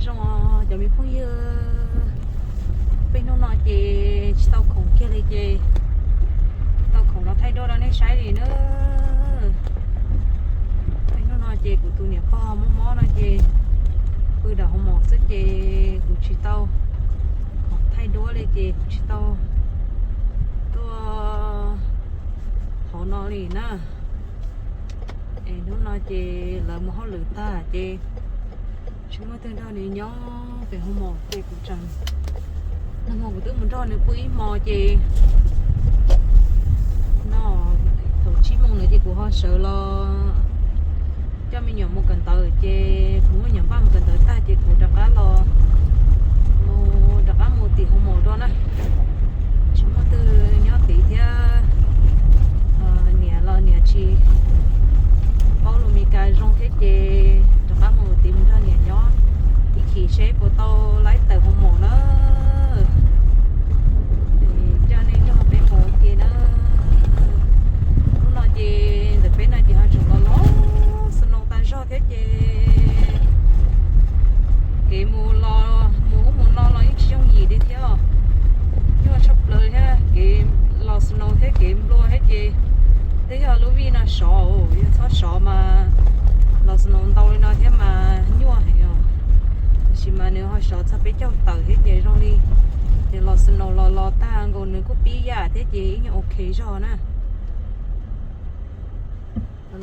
Zoo cov me phooj ywg, peb hnub no ces tsis tau khoom kiag li ces tau khoom los thaij duab rau nej saib li na. Peb hnub no ces kuv tus niam pog mob mob no ces pw nram hoo maum xwb ces kuv tsis tau khoom thaij duab li ces kuv tsis tau tuaj hauv no li na. Es hnub no ces lawv mus hauj lwm tag ces tsis muaj twg nrog nws nyob pem hoo maum ces kuv tseem, nag hmo kuv twb mus nrog nws pw ib hmo ces no thaum tsib moos ntawd ces kuv ho sawv los coj me nyuam mus kawm ntawv ces kuv muab nyuam npaj mus kawm ntawv tag ces kuv rov qab los, mus rov qab mus tim hoo maum dua na. Tsis muaj twg nyob tid thiab, niam los niam tsis paub lus Meskas zoo thiab ces rov qab mus tid mus nrog niam nyob ib chim seb puas tau laib tawm hoo maum na. Coj nej nrog peb mus ua ke na. Hnub no ces ntawm peb no ces ho tseem los los snow tag zog thiab ces kev mus los mus ub mus no los yeej tsis yooj yim li thiab os. Nyuaj tshaj plaws thiab, kev los snow thiab kev nplua thiab ces twb yog lub vij no sov, yog txhob sov mas los snow ntau li no thiab mas nyuaj heev os. Tiam sis mas nws ho sov txog peb caug tawm thiab ces zoo li nws los snow los los tag nkaus nws kuj pib yam thiab ces ib nyuag ok zog na.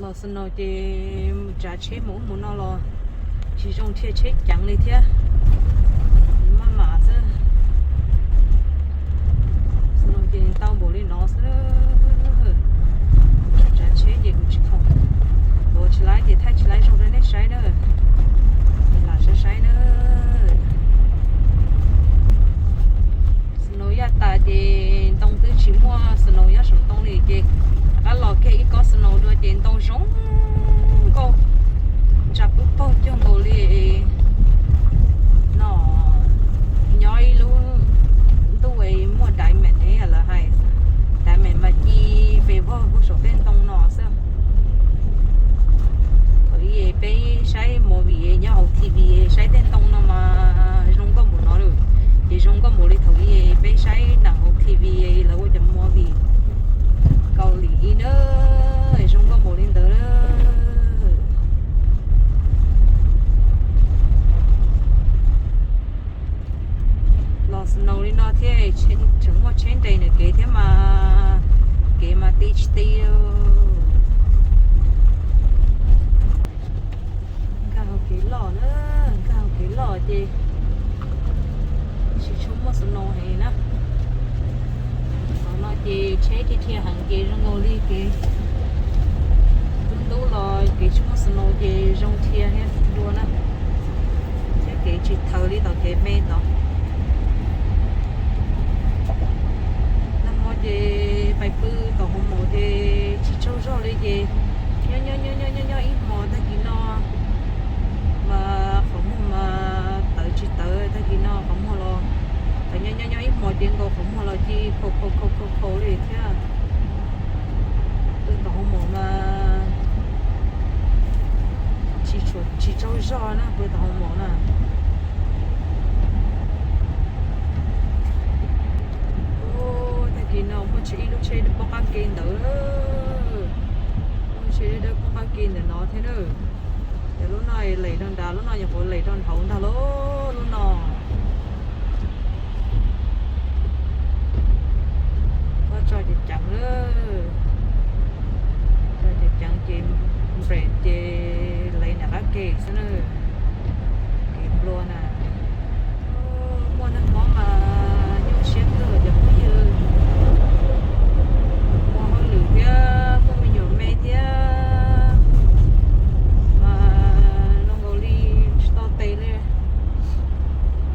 Los snow ces tsav tsheb mus ub mus no los tsis zoo dhia tsheb ceev li thiab, maj mam xwb. Snow ces tau npaum li no xwb. Tsav tsheb ces kuv tsis khoom, tuav tsis laib ces thaij tsis laib zoo rau nej saib na. Lam saib saib na. Snow yaj tas ces ntoo twb tsis muaj snow nyob saum ntoo li ces rov qab los kiag ib kob snow dua ces ntoo zoo nkauj, ntsa pub paug cuag nkaus li no nyob ib lub ntuj muaj diamond ne, lawv hais diamond mas ci pes vog puag saum tej ntoo no xwb. Thaum ub peb saib movie nyob hauv T V saib tej ntoo no mas zoo nkauj npaum no lawm, ces zoo nkauj npaum li thaum ub peb saib nram hauv T V lawv ua cov movie Kaus Lim na, zoo nkauj npaum li ntawd. Los snow li no thiab tseem muaj tsheb nres nws kev thiab mas kev mas ti tsis ti. Nkag hauv kev loj na, nkag hauv kev loj ces tsis tshua muaj snow heev na. Qhov no ces tsheb dhia dhia heev ces zoo nkaus li kev ntub ntub los kev tsis muaj snow ces zoo dhia thiab dua na, thiab kev tsis thawv li tom kev me tod. Nag hmo ces pais pw tom hoo maum ces tsis tsaug zog li ces nyob nyob nyob nyob nyob ib hmos tag kis no mas qhov muag mas tawv tsis tawv, tag kis no qhov muag los tawv, nyob nyob nyob ib hmos ces nkaus qhov muag los ci khau khau khau khau li thiab. Pw tom hoo maum mas tsis tsaug zog na, pw tom hoo maum na. Tag kis no muaj ib lub tsheb poob qab ke ntawd, muaj tsheb dawb poob qab ke ntawm no thiab na. Ces lub no lem rau nrad, lub no nyuam qhuav lem rau hauv ntag lauj, lub no. Koj tso ceev ceev, tso ceev ceev ces npres ces lem nram qab ke xwb na. Kev nplua na. Muaj neeg mob mas nyuaj siab kawg cov phooj ywg. Ua hauj lwm thiab muaj me nyuam me thiab mas zoo nkaus li tsis tau tes li.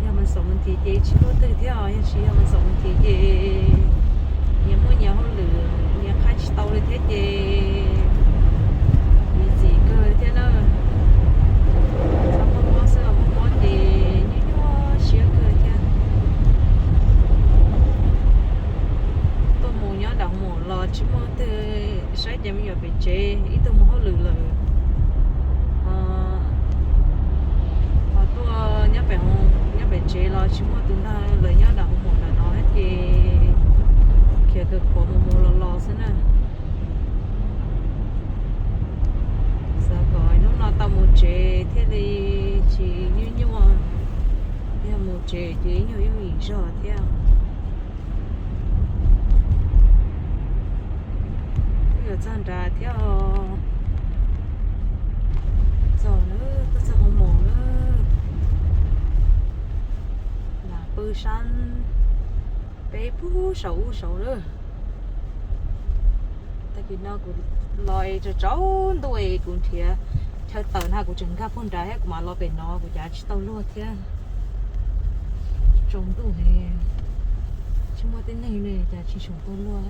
Yog mas xaum mus nthiv ces tsis muaj twg thiab os, yog tsis yog mas xaum mus nthiv ces nyias muaj nyias hauj lwm, nyias qhaib tsis tau li thiab ces ntxim kawg thiab na. Txhob mob mob xwb, mob mob ces nyuaj nyuaj siab kawg thiab. Tuaj mus nyob nram mus los tsis muaj twg saib ces me nyuam pem tsev ib tug mus hauj lwm lawm. Ho tuaj nyob pem Kawg qhuav mus mus los los xwb na. Xav kom hnub no tau mus tsev thiaj li tsis nyuaj nyuaj, yog mus tsev ces ib nyuag yooj yim zog thiab. Twb yuav txog nrad thiab os. Txog lawm, twb txog hoo maum lawm. Lam pw sab peb pub saum ub saud lawm. Tag kis no kuv los es tsaus ntuj es kuv nrhiav chaw tawm na, kuv tseem nkag puag nrad thiab kuv mam los pem no, kuv cav tsis tau luag thiab. Tsaus ntuj, tsis muaj tib neeg li cas tsis tshua tau luag.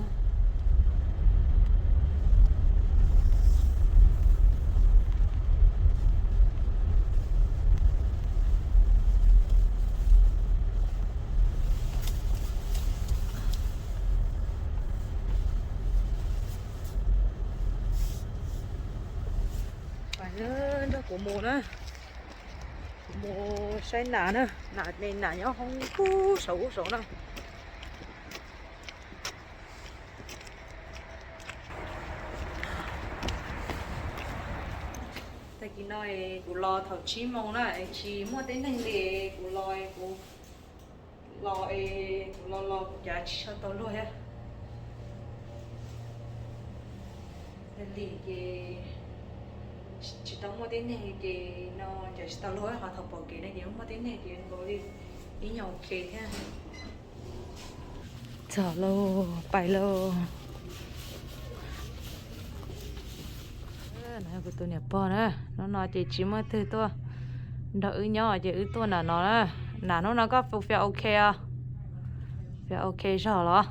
Pais nrog kuv mus na, kuv mus saib nas na, nas, nas nyob hoob pub saum ub saud na. Tag kis no kuv los thaum tsib moos na, tsis muaj tib neeg li, kuv los, kuv los, kuv los los kuv cav tsis tshua tau luag thiab. Lim ces tsis tau muaj tib neeg ces no cav tsis tau luag, ho thaum pom kev no ces muaj tib neeg ces nkaus li ib nyuag ok thiab. Txog lauj, pais lauj. No yog kuv tus niam pog na, hnub no ces tsis muaj twg tuaj nrog wb nyob ces wb tuaj nram no na. Nas, hnub no koj puas feel ok os? Feel ok zog los?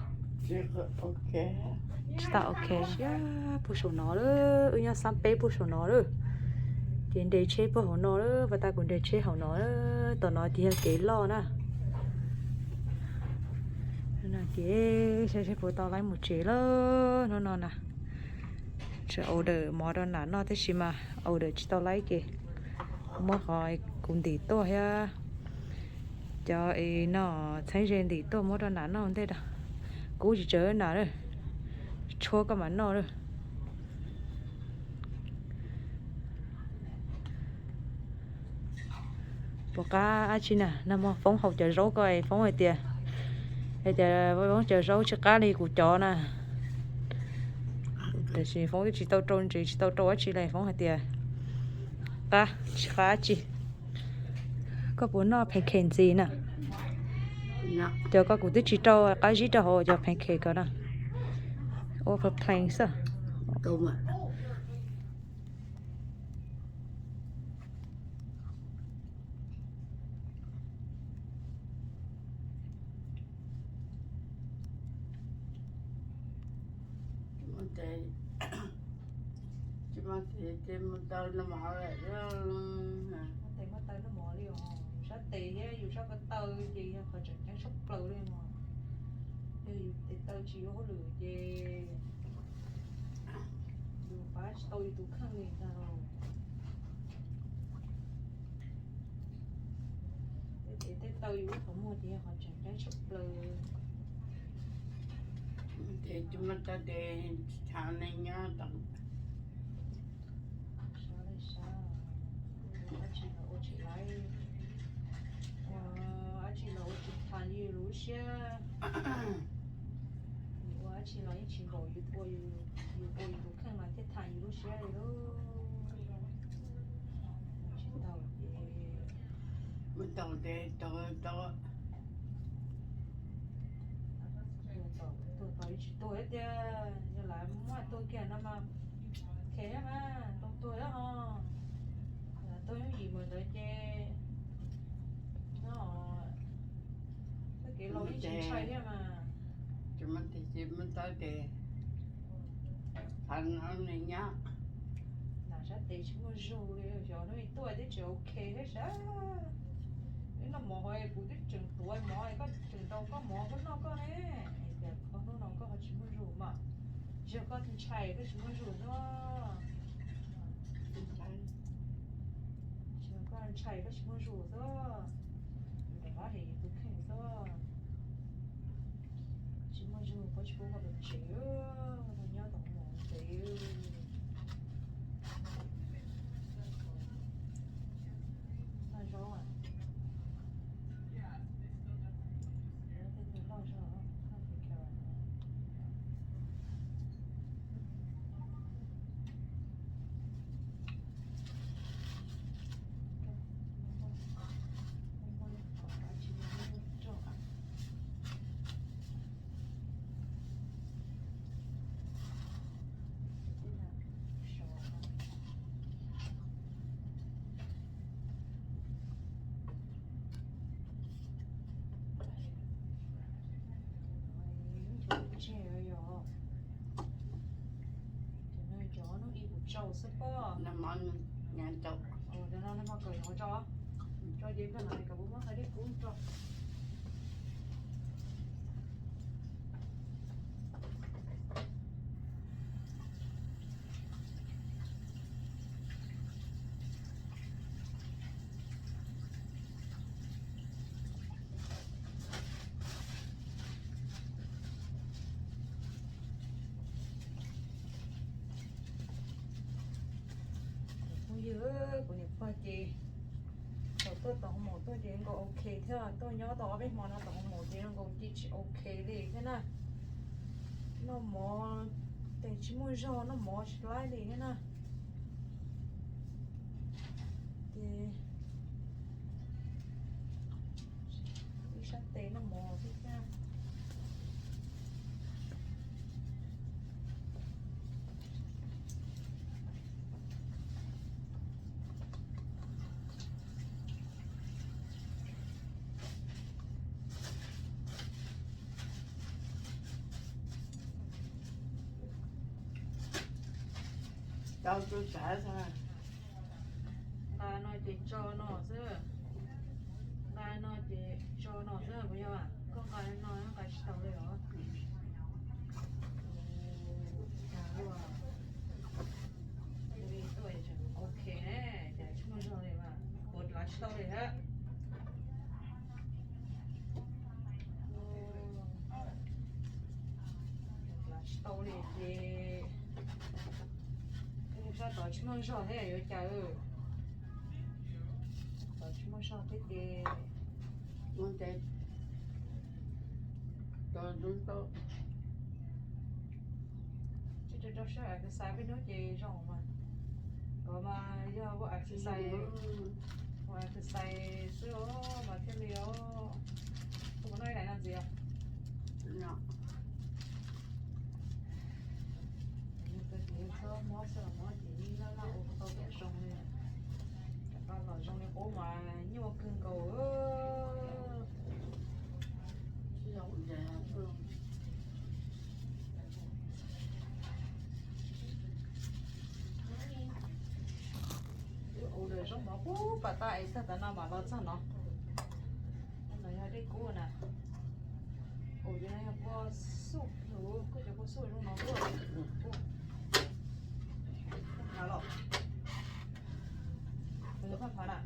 Tsis tau ok. Siab puag saum no lawm, wb nyob xab peb puag saum no lawm. Ces nres tsheb puag hauv no lawm, pas tas kuv nres tsheb hauv no lawm, tom no ces yog kev loj na. Ces saib seb puas tau laib mus tsev lawm hnub no na. Tseem order mov rau nas noj tab sis mas order tsis tau laib ces muab qhov kuv ntim tuaj thiab cov es no txheeb ze ntim tuaj muab rau nas noj ntej rau. Kuv tsis tsaws nas, tshuab koj mam noj lawm. Puas qab dab tsi na, nag hmo Foob haus cov zaub ko es Foob hais tias, hais tias Foob cov zaub tsis qab li kuv cov na. Tiam sis Foob twb tsis tau rau ntsev tsis tau rau dab tsi li, Foob hais tias qab tsis qab dab tsi. Koj puas noj pancake ntxiv na? Cov ko kuv twb tsis rau qab zib rau hauv cov pancake ko na. Ua plain xwb. Tes muab taw noj mov li os, yus sab tes thiab yus sab ko taw ces yog qhov tseem ceeb tshaj plaws li os. Yog yus tes taw tsis yuav hauj lwm ces yus pab tsis tau yus tus kheej li ntag. Tej tes tej taw yus lub qhov muag ces yog qhov tseem ceeb tshaj plaws. Tes tsis muaj taw tes thav neeg nyob tau. Sab li sab, ua dab tsi los ua tsis laib, ua dab tsi los ua tsis tham yus lub siab. Yus ua dab tsi los yeej tsis npaum yus ua, yus ua yus tus kheej mas thiaj tham yus lub siab li lauj. Tsis tau ces, mus tau ces tau tau. Tuag tau yeej tsis tuag thiab tiag, yog lawv muab tuag kiag no mas khev thiab mas tau tuag thiab ho. Tuag yooj yim mus ntawd ces no, txoj kev laus yeej tsis ntshai thiab mas. Tsis muaj tes tsis muaj taw tes, thav neeg nyob. Nas sab tes tsis muaj zug li, xyov hnub tuaj twb tseem ok thiab sas. Wb noj mov hauv kuv twb tseem tuav mov, koj tseem rau koj mov koj noj koj ne. Tias koj hnub no koj ho tsis muaj zug mas, yog koj ntshai koj tsis muaj zug xwb. Koj ntshai koj tsis muaj zug xwb. Yus rov qab hais yus tus kheej xwb. Tsis muaj zug koj tsis Tuaj koj tus tsev, nyob tom hoo maum ntev. Noj zaub, tej tus loj zog, noj carrot. Cov no cov no ib puas tsau xwb pob. Cov no nag hmo kaum yog tsau, tsau ces koj hnav kom puas muab qhov dej kub rau. Phooj ywg, kuv niam pog ces thaum tuaj tom hoo maum tuaj ces nkaus ok thiab, tuaj nyob tau ob peb hmo no tom hoo maum ces nkaus ci tsis ok li thiab na. Noj mov tes tsis muaj zog, noj mov tsis laib li thiab na. Ces ib sab tes noj mov xwb thiab. Nqa no ces tso no xwb. Nqa no ces tso no xwb puas yog? Koj nqa no nqa tsis tau li os. Ok, cas tsis muaj zog li, ua lav tsis tau li thiab. Lav tsis tau li ces sab tod tsis muaj zog thiab yuav cas. Tod tsis muaj zog thiab ces ua tes tau zoo tau. Tsis rau rau siab exercise peb hnub ces zoo mas. Nkawd mas yog ua exercise, ua exercise xwb os mas thiaj li os. Tus no ib daim no ntxiv. Txhob mob xwb los mob ces yeej laj laj ua tau tom zoo li. Rov qab los zoo li qub mas nyuaj kawg nkaus. Ua zaub mov puag pas tas es txog tav no mam los txog no. No yog dej kub na. Ua no yog kua xuj, koj cov kua xuj zoo no tuaj. Phaj phav los, phaj phav na.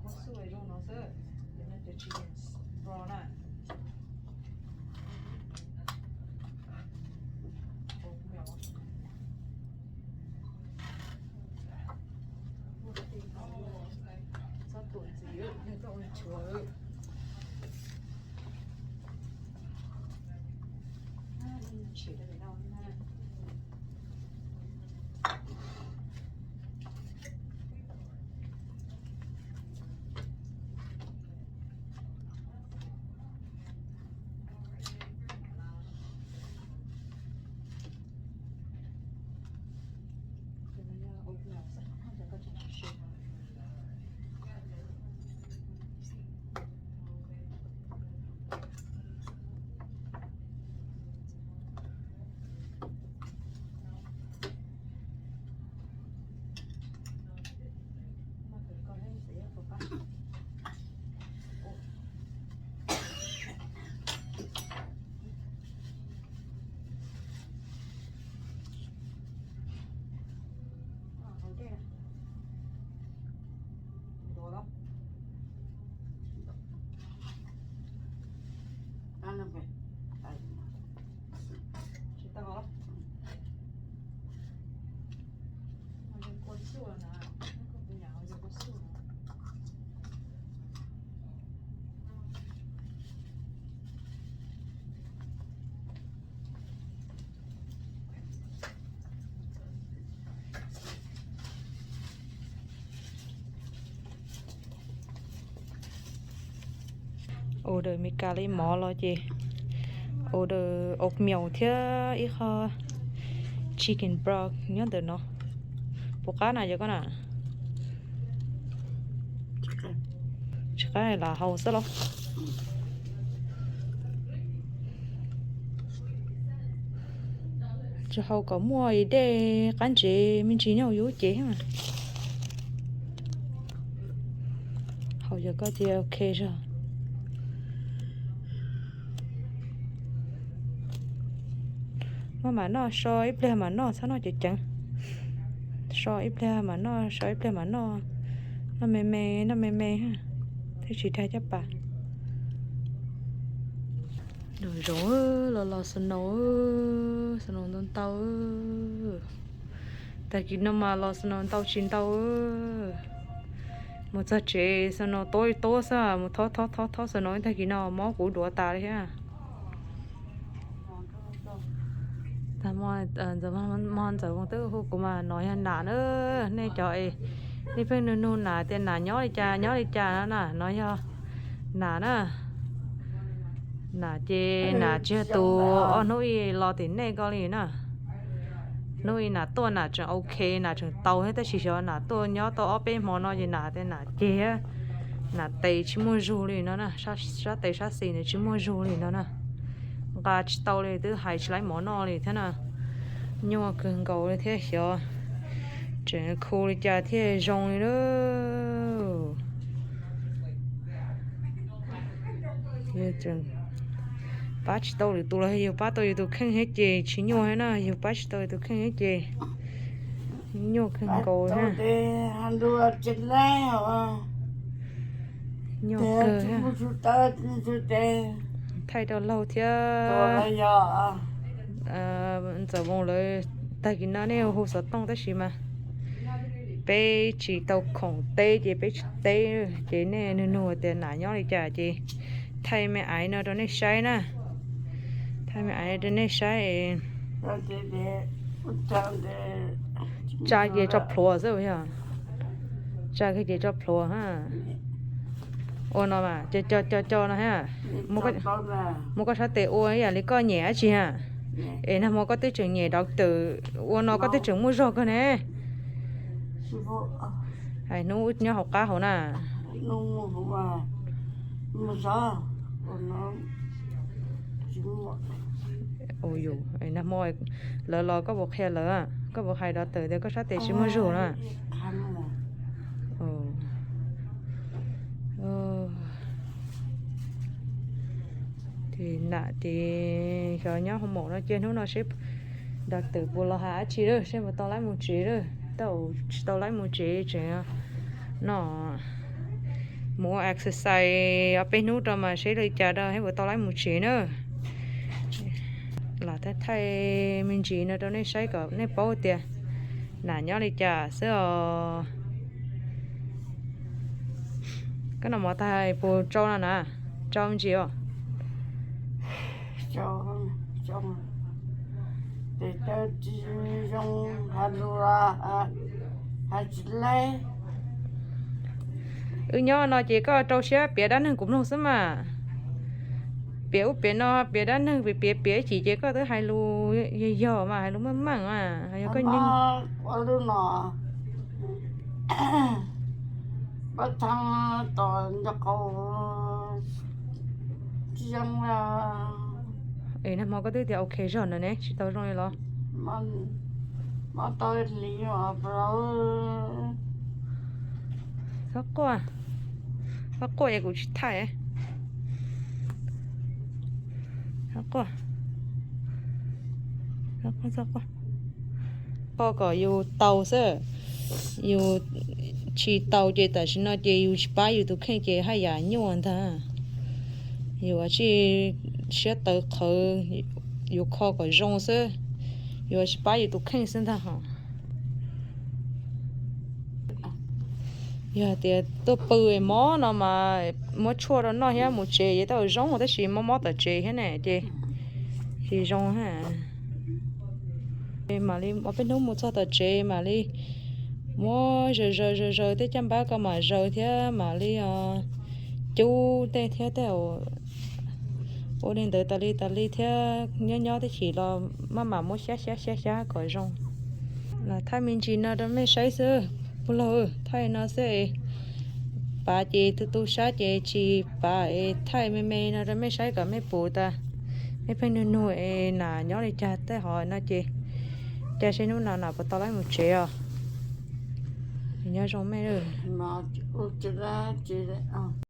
Kua xuj zoo no xwb, cov no cov chicken broth na. Txhob tuam ntxiv, yog tuaj ua nchuav. Tshim rau pem no na. Order Meskas li mov los ces order oatmeal thiab ib qho chicken broth nyob ntawm no. Puas qab na yog koj na? Tsis qab lam haus xwb los? Tsis haus kom muaj dej qab ntsev me ntsis nyob hauv yus lub cev thiab mas. Haus yog koj ces ok zog. Maj mam noj, so ib pliag mam noj, txhob noj ceev ceev. So ib pliag mam noj, so ib pliag mam noj. Noj me me, noj me me thiaj tsis dag caj pas. Nram zoov los los snow, snow ntau ntau. Tag kis no mas los snow ntau tsis ntau. Mus txog tsev snow tuab tuab xwb, mus thob thob thob thob snow tag kis no mob kuv duav tas li thiab. Tag mo, Ntxawm Voos twb hu kuv mas no yog nam na, nej cov es nej pheej nug nug nam tias nam nyob li cas nyob li cas no na, no yog nam na. Nam ces nam tsis yog tus ob hnub ib los tim nej ko li na. Hnub ib nam tuaj nam tseem ok, nam tseem tau thiab, tab sis xyov nam tuaj nyob tau ob peb hmo no ces nam tias nam ceg, nam tes tsis muaj zug li no na, sab tes sab xis ntawd tsis muaj zug li no na. Nqa tsis tau li, twb hais tsis laib mov noj li thiab na. Nyuaj kawg nkaus li thiab, xyov tseem khu li cas thiaj zoo li lawm. Pab tsis tau lwm tus los yus pab tau yus tus kheej thiab ces tsis nyuaj thiab na, yus pab tsis tau yus tus kheej thiab ces nyuaj kawg nkaus thiab. Nyuaj kawg thiab. Thaij rau Laug thiab Ntxawm Voos lawv tag kis no nej hu xov tooj tab sis mas peb tsis tau khoom teb ces peb tsis teb, ces nej nug nug tias nam nyob li cas ces thaij me aiv no rau nej saib na. Thaij me aiv rau nej saib. Tsa kiag tso plhuav xwb yog. Tsa kiag ces tso plhuav ha. Ua no mas co co co co no ha. Muab koj sab tes ua ib yam li koj nyem dab tsi ha. Es nag hmo koj twb tseem nyem doctor, ua no koj twb tseem muaj zog kawg ne. Hais hnub nyob hauv qab hauv na. Nag hmo lawv los koj puas qhia lawv, koj puas hais doctor tias koj sab tes tsis muaj zog na? Ces nam ces xyov nyob hoo maum no cia hnub no seb doctor puas los hais dab tsi lawm, seb puas tau laib mus tsev lawm. Tau tsis tau laib mus tsev tseem no mus ua exercise ob peb hnub rau mas seb li cas rau seb puas tau laib mus tsev na. Los thaij thaij me ntsis no rau nej saib kom nej paub tias nam nyob li cas xwb os. Koj noj mov tag puas tsau no na? Tsau me ntsis os. Wb nyob no ces koj rau siab piav dab neeg kuv mloog xwb mas. Piav ub piav no, piav dab neeg, piav piav ib chim ces koj twb hais lus yog yog mas, hais lus meej meej mas yog koj ua lub no. Es nag hmo koj twb tias ok zog no ne, tsis tau zoo li los? Txhob quaj, txhob quaj es kuv tsis thaij. Txhob quaj, txhob quaj, txhob quaj. Kho kom yus tau xwb, yus tsis tau ces tam sim no ces yus tsis pab yus tus kheej ces haj yam nyuaj ntag. Yus ua tsij siab tawv qhawv, yus kho kom zoo xwb, yus tsis pab yus tus kheej xwb ntag hos. Yog tias tuaj pw mob no mas muab tshuaj rau noj thiab mus tsev ces tau zoo, tab sis mob mob tom tsev thiab ne ces tsis zoo. Mam li ob peb hnub mus txog tom tsev mam li muab zaws zaws zaws zaws tej caj npab ko mam zaws thiab mam li os. cub tej thiab tej ua li ntawd tas li tas li thiab, nyob nyob tib chim los maj mam muab xyab xyab xyab xyab kom zoo. Los thaij me ntsis no rau mej saib xwb, puj laug, thaij no xwb. Pav ces tu tu sab ces tsis pav es thaij me me no rau mej saib kom mej pum tas, mej pheej nug nug es nam nyob li cas tej hov no ces, cas seb hnub no nam puas tau lab mus tsev os. Nyob zoo mej.